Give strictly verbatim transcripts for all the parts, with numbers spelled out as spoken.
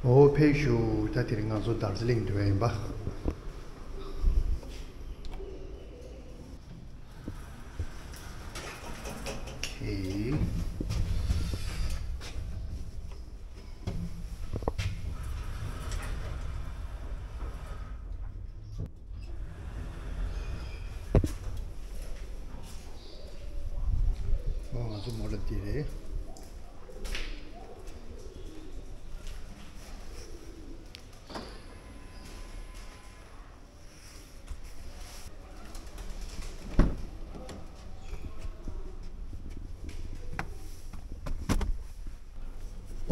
འོ་ཕེབས་ཞུ། ད་དེ་རིང་ང་ཚོ་དར་ཛི་ལིང་འགྲོ་ཡ་ཡིན་པ། ཨོ་ཁེ། ཨོ་ང་ཚོ་མོ་ཊ་འདི་རེད།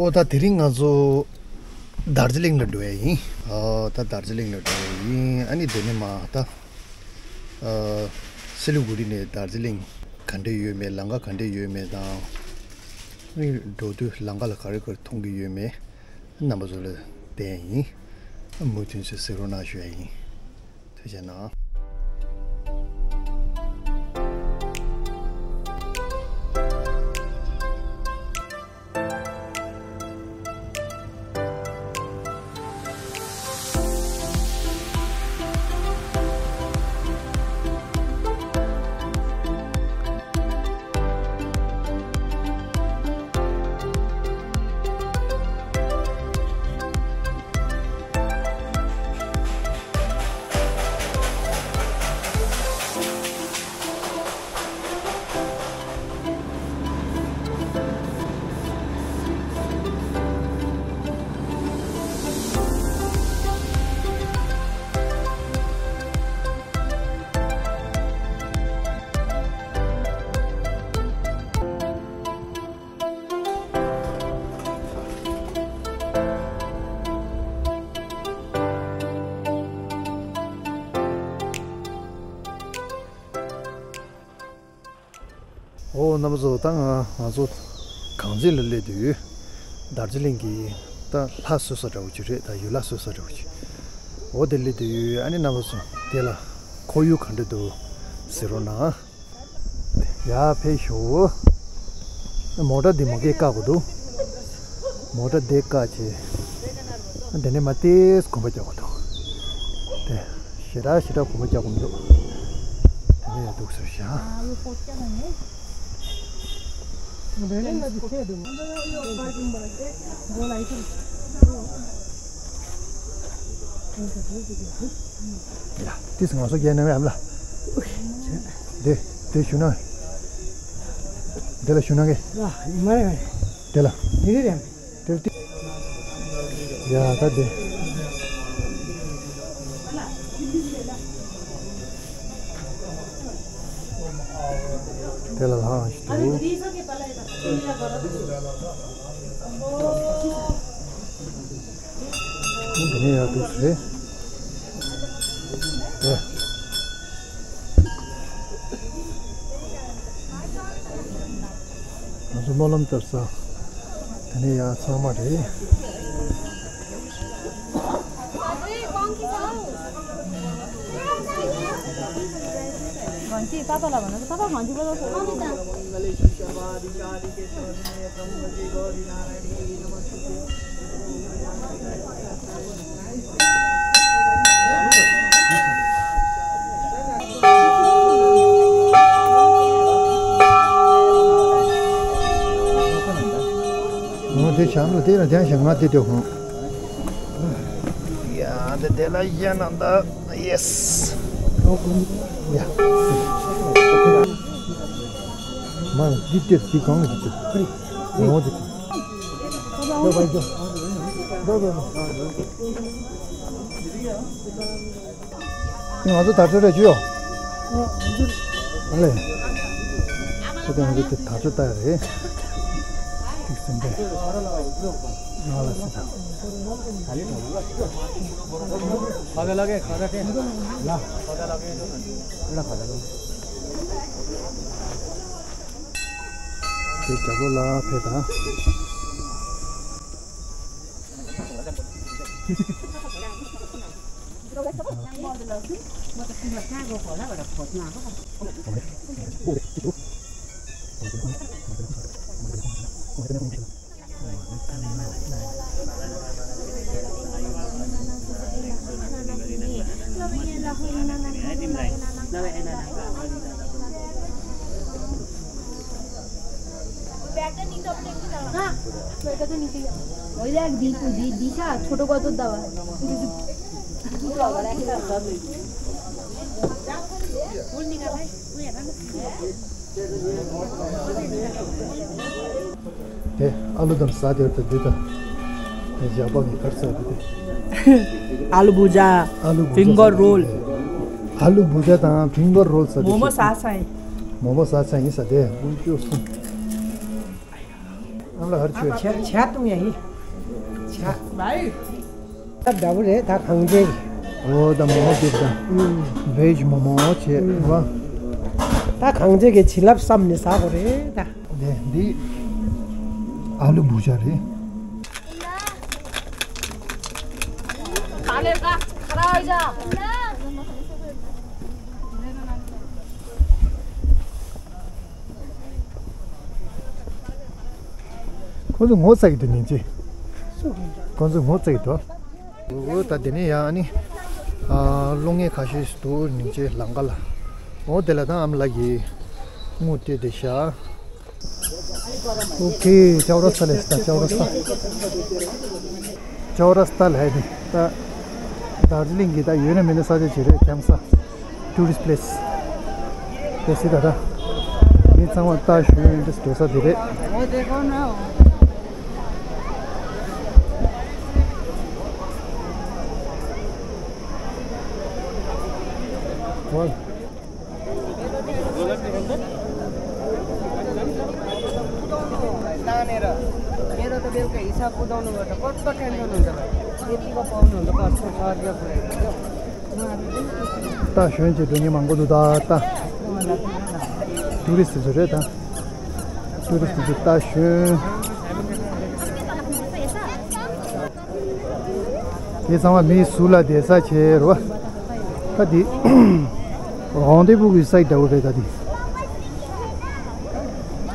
ཨོ་ད་དེ་རིང་ང་ཚོ་དར་ཛི་ལིང་ལ་འགྲོ་ཡ་ཡིན། ཨོ་ད་དར་ཛི་ལིང་ལ་འགྲོ་ཡ་ཡིན། ཨ་ནི་དེ་ནས་མར་ད་ཨ་སི་ལི་གུ་རི་ནས་དར་ཛི་ལིང་ག་འདྲ་ཡོད་མེད། ལམ་ཁ་ག་འདྲ་ཡོད་མེད་དང་། ཨ་ནི་འགྲོ་དུས་ལམ་ཁ་ལ་ག་རེ་ག་རེ་མཐོང་གི་ཡོད་མེད། རྣམ་པ་ཚོ་ལ་བསྟན་ཡིན། མུ་མཐུད་ཚོས་གཟིགས་རོགས་གནང་ཞུ་ཡ་ཡིན། ཐུགས་རྗེ་གནང་། ཨོ་རྣམ་པ་ཚོ། ད་ང་ང་ཚོ་གངས་རྫོང་ལ་སླེབས་དུས། དར་ཛི་ལིང་གི་ད་ལྷ་གསོལ་ས་འདྲ་བོ་ཅིག་རེད། ད་ཡུལ་ལྷ་གསོལ་ས་འདྲ་བོ་ཅིག་ཨོ་དེ་སླེབས་དུས། ཨ་ནི་རྣམ་པ་ཚོ་དེ་ལ་ཁོར་ཡུག་ག་འདྲ་འདུག་གཟིགས་རོགས་གནང་། ཡ་ཕེབས་ཞུ། མོ་ཊ་འདི་མ་གིར་བཀག་དགོས་འདུག་མོ་ཊ་འདི་བཀག་བྱས། དེ་ནས་མར་ཏོག་ཙམ་གོམ་པ་རྒྱག་དགོས་འདུག་དེ་ཞེ་དྲག་ཞེ་དྲག་གོམ་པ་རྒྱག་དགོས་མི་འདུག་དེ་ནས་ཡར་འདུག་ཟེར་བཞག་ཡ། ཏིས་ང་ཚོ་རྒྱལ་ནང་ཡམ་ལ། དེ་དེ་ཞུ་ན། དེ་ལ་ཞུ་ན་གེ། དེ་ལ། དེ་ལ་ཏིས། ཡ་ད་དེ། དེ་ལ་ལྷག་ཞིག་འདུག་འདི་ནས་ཡར་འདུག་ཟེར། ཨེ། ང་ཚོ་སྨོན་ལམ་བཏབ་ས། དེ་ནས་ཡར་ཚང་མ་རེད། ཨོ་དེ་བྱམས་ལ་དེ་ལ་དེ་བྱམས་ང་དེ་དེ་ཧོང་། ཡ་དེ་དེ་ལ་ཡ་ན་ད་ཡེས། ཡ། མ་འདི་དེ་དེ་གང་གི་དེ་ཁ་རི་ངོ་དེ་དེ། ང་ཚོ་དར་ལྕོག་རེ་བྱུས་ཡོད། ཨ་ལེ། ཁོ་ཚོ་ང་ཚོ་དེ་དར་ལྕོག་ལྟ་ཡ་རེད། ཐིག་སེམས་པས། ང་ལ་སི་ཐང་། དེ་རྒྱ་པོ་ལ་ཕེབས་དང་། འདི་འདི་འདི་ཤ་ཚོ་ཏོ་ག་ཏོ་ད་བ། དེ་ཨ་ལུ་དང་ཟ་དེ་དང་འདི་དང་། དེ་ཞག་པ་གི་ཁར་ཟ་དེ་དེ། ཨ་ལུ་བུ་ཇ། ཨ་ལུ་བུ་ཇ། ཕིང་གར་རོལ། ཨ་ལུ་བུ་ཇ་དང་ཕིང་གར་རོལ་ཟ་དེ། མོ་མོ་ཟ་ས་ཡིན། མོ་མོ་ཟ་ས་ཡིན་ཟ་དེ་དགུ་བཅུ་གསུམ། ཨ་ལ་ཧར་ཆོས། ཇ་ཇ་བཏུང་ཡ་ཡིན། ཇ། ད་འདྲ་བོ་རེད་ད་གང་བྱེད་ཀྱི། འོ་ད་མོ་མོ་དེབ་དང་། ཨུམ། བེཇ་མོ་མོ་བྱས་ཨུམ། རོ། ད་གང་བྱེད་ཀྱི་བྱིན་རླབས་བསམ་ནས་ཟ་དགོས་རེད་ད། འདི་འདི་ཨ་ལུ་བུ་ཇ་རེད། ཁོ་ཚོ་ངོ་ཚ་གི་འདུག་སྙིང་རྗེ། ཁོ་ཚོ་ངོ་ཚ་གི་འདུག་འོ་ད་དེ་ནས་ཡང་ཨ་ནི། ཨ། གློག་བརྙན་ཁ་ཤས་ཤིག་འདུག་སྙིང་རྗེ་ལམ་ཁ་ལ། འོ་དེ་ལ་ད་ཨ་མ་ལགས་ཀྱིས་དངུལ་སྤྲད་བསྡད་ཤག་ཨོ་ཁེ། ཅའོ་ར་སྟ་ལས་སྟ། ཅའོ་ར་སྟ། ཅའོ་ར་སྟ་ལ་ཧེ་ནི་ད་དར་ཇི་ལིང་གི་ད་ཡོད་ན་མེད་ན་ས་ཆ་ཅིག་རེད། ཁྱམས་ས། ཊུ་རི་སི་ཊི་པི་ལེ་སི། དེ་སི་ད་ད་མི་ཚང་མ་ལྟ་ཞོན་དེ་འགྲོ་ས་དེ་རེད། ཝལ། ལྟ་ཞོན་བྱེད་འགྲོ་མཁན་མང་པོ་འདུག་ད་ལྟ། ཊུ་རི་སི་ཚོ་རེད་ད། ཊུ་རི་སི་ཚོ་ལྟ་ཞོན། དེ་ཚང་མ་མིའི་ཟུར་ལ་བསྡད་ས་བྱས་རོ། ད་འདི་རོང་དེ་ཕུ་གི་སའི་འདྲ་བོ་རེད་ད་འདི།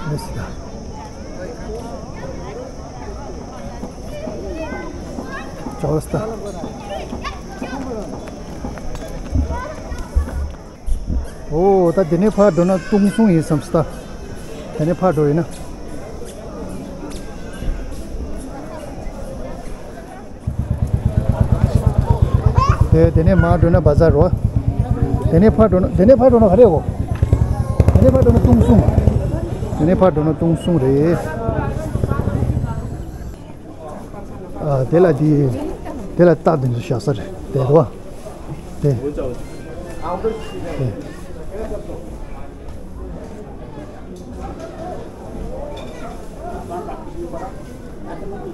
མི་སྲིད་ད། ཅོག་སྟ། ཨོ་ད་དེ་ནས་ཕར་འགྲོ་ན་ཏུང་སུང་ཡིན་བསམ་སྟ། དེ་ནས་ཕར་འགྲོ་ཡིན་ན། དེ་དེ་ནས་མར་འགྲོ་ན་བ་ཛར་རོ། དེ་ནས་ཕར་འགྲོ་ན་དེ་ནས་ཕར་འགྲོ་ན་ག་རེ་གོ། དེ་ནས་ཕར་འགྲོ་ན་ཏུང་སུང་། དེ་ནས་ཕར་འགྲོ་ན་ཏུང་སུང་རེད། ཨ། དེ་ལ་དེ། དེ་ལ་རྟ་དེ་ཚོ་བཞག་ས་རེད་དེ་རོ། དེ། དེ།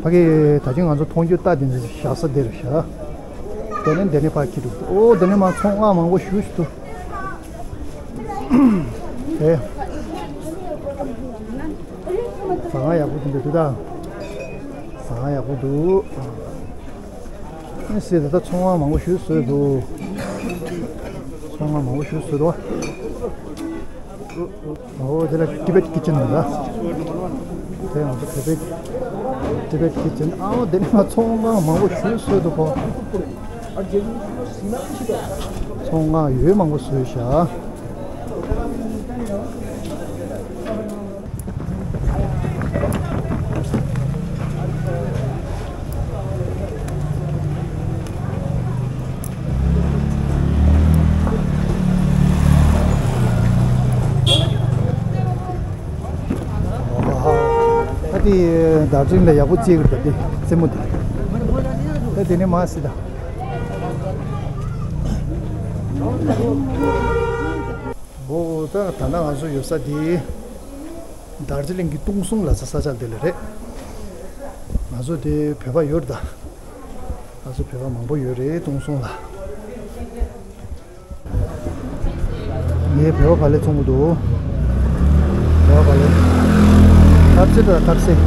ཕ་གི་ད་ཅི་ང་ཚོ་མཐོང་རྒྱུ་རྟ་དེ་ཚོ་བཞག་ས་དེ་རེད་ཤག་དེ་ནས་འདི་ནས་ཕར་འཁྱེར་འདུག་ཨོ་དེ་ནས་མར་ཚོང་ཁང་མང་པོ་ཞེ་ཅིག་འདུག་ཨེ། ཟ་ཁང་ཡག་པོ་འདུག་འདུག་ད། ཟ་ཁང་ཡག་པོ་འདུག་ཨེ་སྲིད་ད་ལྟ་ཚོང་ཁང་མང་པོ་ཞེ་ཅིག་བཟོས་འདུག་ཚོང་ཁང་མང་པོ་ཞེ་ཅིག་བཟོས་འདུག་ཨོ་དེ་ལ་ཊི་བེཊ་ཀི་ཅན་འདུག་ད། དེ་ང་ཚོ་ཊི་བེཊ། ཊི་བེཊ་ཀི་ཅན། ཨའོ་དེ་ནས་མར་ཚོང་ཁང་མང་པོ་ཞེ་ཅིག་བཟོས་འདུག་གོ་ཚོང་ཁང་ཡོད་མང་པོ་བཟོས་ཤག་ད་དེ་དར་ཇི་ལིང་ལ་ཡག་པོ་བརྩི་གི་རེད་ད་དེ་རྩེད་མོ་དེ། ད་དེ་ནས་མར་སྲིད་ད། ཨོ་ད་ད་ལྟ་ང་ཚོ་ཡོད་ས་དེ་དར་ཇི་ལིང་གི་ཏུང་སུང་ལབ་ས་ས་ཆ་དེ་ལ་རེད། ང་ཚོ་དེ་བོད་པ་ཡོད་རེད་ད། ང་ཚོ་བོད་པ་མང་པོ་ཡོད་རེད་ཏུང་སུང་ལ། ངས་བོད་པ་ག་ལེར་བཙོང་གི་འདུག་བོད་པ་ག་ལེར། ཐབས་ཟད་དང་ཐབས་ཟད།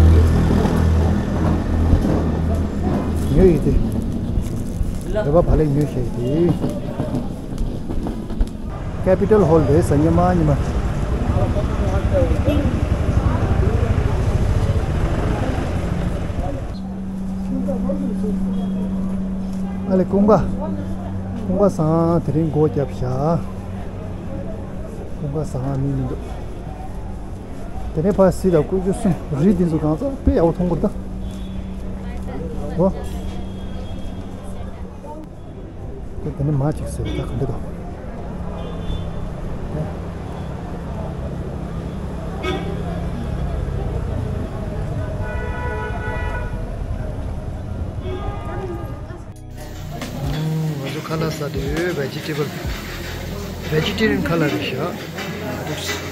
ཉོས་ཡོད་དེ། བོད་པ་ག་ལེར་ཉོས་བཞག་ཡོད་དེ། ཀེ་པི་ཊལ་ཧོལ་རེད་ཟེར་ཉི་མ་ཉི་མ། ཨ་ལེ་ཀུན་དགའ། ཀུན་དགའ་ཟངས་དེ་རིང་སྒོ་བརྒྱབ་ཤག་ཀུན་དགའ་ཟངས་མི་མི་འདུག་དེ་ནས་ཕར་སྲིད་ལ་སྐུ་གཞོགས་གསུམ་རི་འདི་ཚོ་གང་ཚང་དཔེ་ཡག་པོ་མཐོང་གི་འདུག་འོ། ཁོ་དེ་ནི་མ་གཅིག་ཟེར་ད་ག་འདྲ་དོ། ང་ཚོ་ཁ་ལག་ཟ་དུས་བེ་ཇི་ཊེ་བལ། བེ་ཇི་ཊེ་རི་ཡན་ཁ་ལག་རེད་ཤག